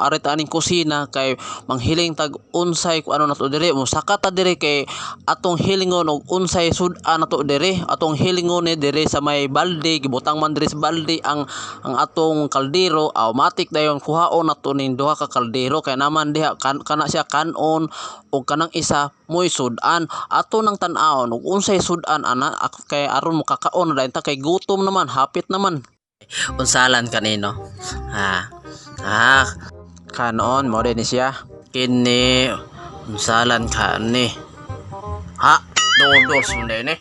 Ari ta aning kusina kay manghiling tag unsay kung ano nato diri, mosaka ta diri kay atong hilingon og unsay sud-an nato diri. Atong hilingon ni diri sa may balde, gibutang man diri sa balde ang atong kaldero, automatic dayon kuhaon nato ning duha ka kaldero kay naman diha kana siya kanon og kanang isa mo'y sud-an. Ato nang tan-awon og unsay sud-an ana kay aron mokakaon na dayon ta kay gutom naman, hapit naman. Unsalan kanino? Ha. Ah, kanon mo din siya. Kini unsalan kani. Ha, noodles man din eh.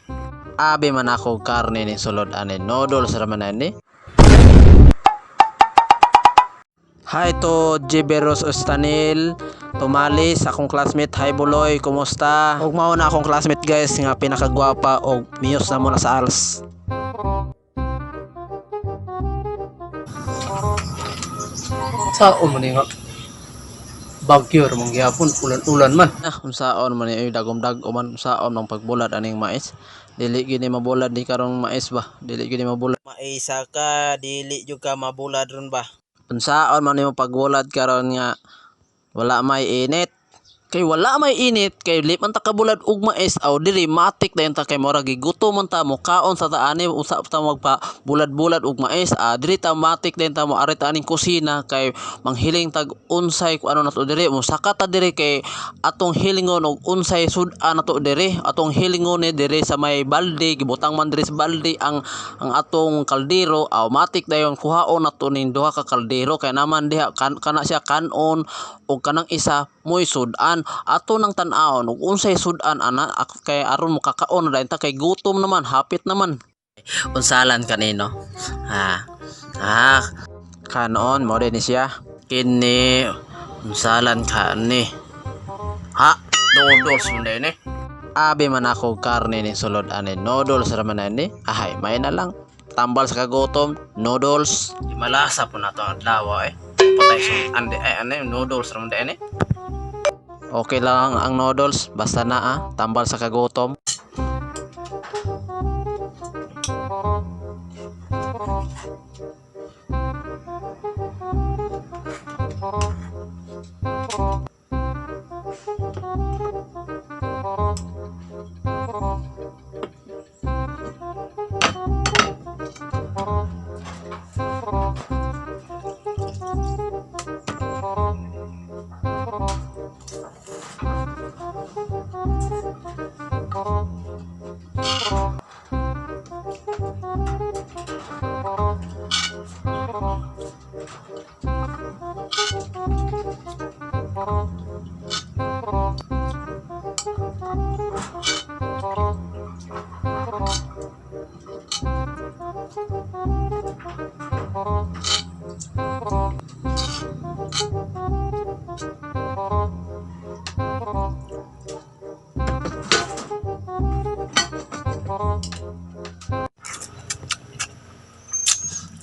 Abi man ako karne ni sulod ani, noodles ra man ani. Hi to Jiberos Ostanil, Tumalis, akong classmate. Hi Buloy, kumusta? Og mao na akong classmate, guys, nga pinakagwapa og miyos na mo na sa ALS. Saon man nga bagyo ra man gihapon, ulan-ulan man. Ah, unsaon man ni dagom-dag man, unsaon mang pagbulad aning mais. Dili gyud ni mabulad ni karong mais ba. Dili gyud ni mabulad. Maisa ka, dili jud ka mabulad ron ba. Unsaon man nimo pagbulad karon nga wala may init? Kay wala may init, kay di man ta kabulad og mais, aw dili matik dayon ta kay mura gigutom man ta, mokaon sa ta ani, usa ta magpa bulad-bulad og mais. Ah, diri ta matik dayon ta mo ari ta aning kusina kay manghiling tag unsay kung ano nato diri, mosaka ta diri kay atong hilingon og unsay sud-an nato diri. Atong hilingon ni diri sa may balde, gibutang man diri sa balde ang atong kaldero, automatic dayon kuhaon nato ning duha ka kaldero kay naman diha kana siya kanon og kanang isa mo'y sud-an. Ato nang tan-awon og unsay sud-an ana kay aron mokakaon na dayon ta kay gutom naman, hapit naman. Unsalan kanino? Ha. Ah, kanon mo din siya. Kini unsalan kani. Ha, noodles man din eh. Abi man ako karne ni sulod ani, noodles ra man ani. Ahay, may na lang. Tambal sa kagutom, noodles. Di malasa po na to ang adlaw eh. Patay so ande ay ano noodles ra man din eh. Okay lang ang noodles, basta na ah, tambal sa kagutom.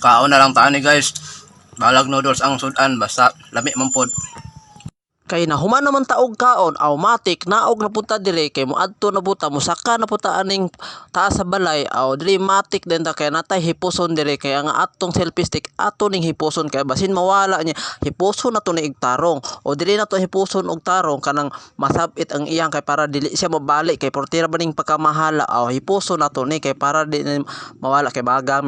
Kaon na lang ta ani, guys. Balag noodles ang sudan basta lami man pod. Kay nahuman naman taog kaon, automatic naog na punta dire kay moadto na puta, mosaka na puta aning taas sa balay, aw diri matik din ta kay natay hipuson dire kay ang atong selfie stick ato ning hipuson kay basin mawala niya, hipuson na to ni tarong o dili na to hipuson og tarong kanang masabit ang iyang kay para dili siya mabalik kay portira ba ning pagkamahala, aw hipuson na to ni kay para di na mawala kay magamit.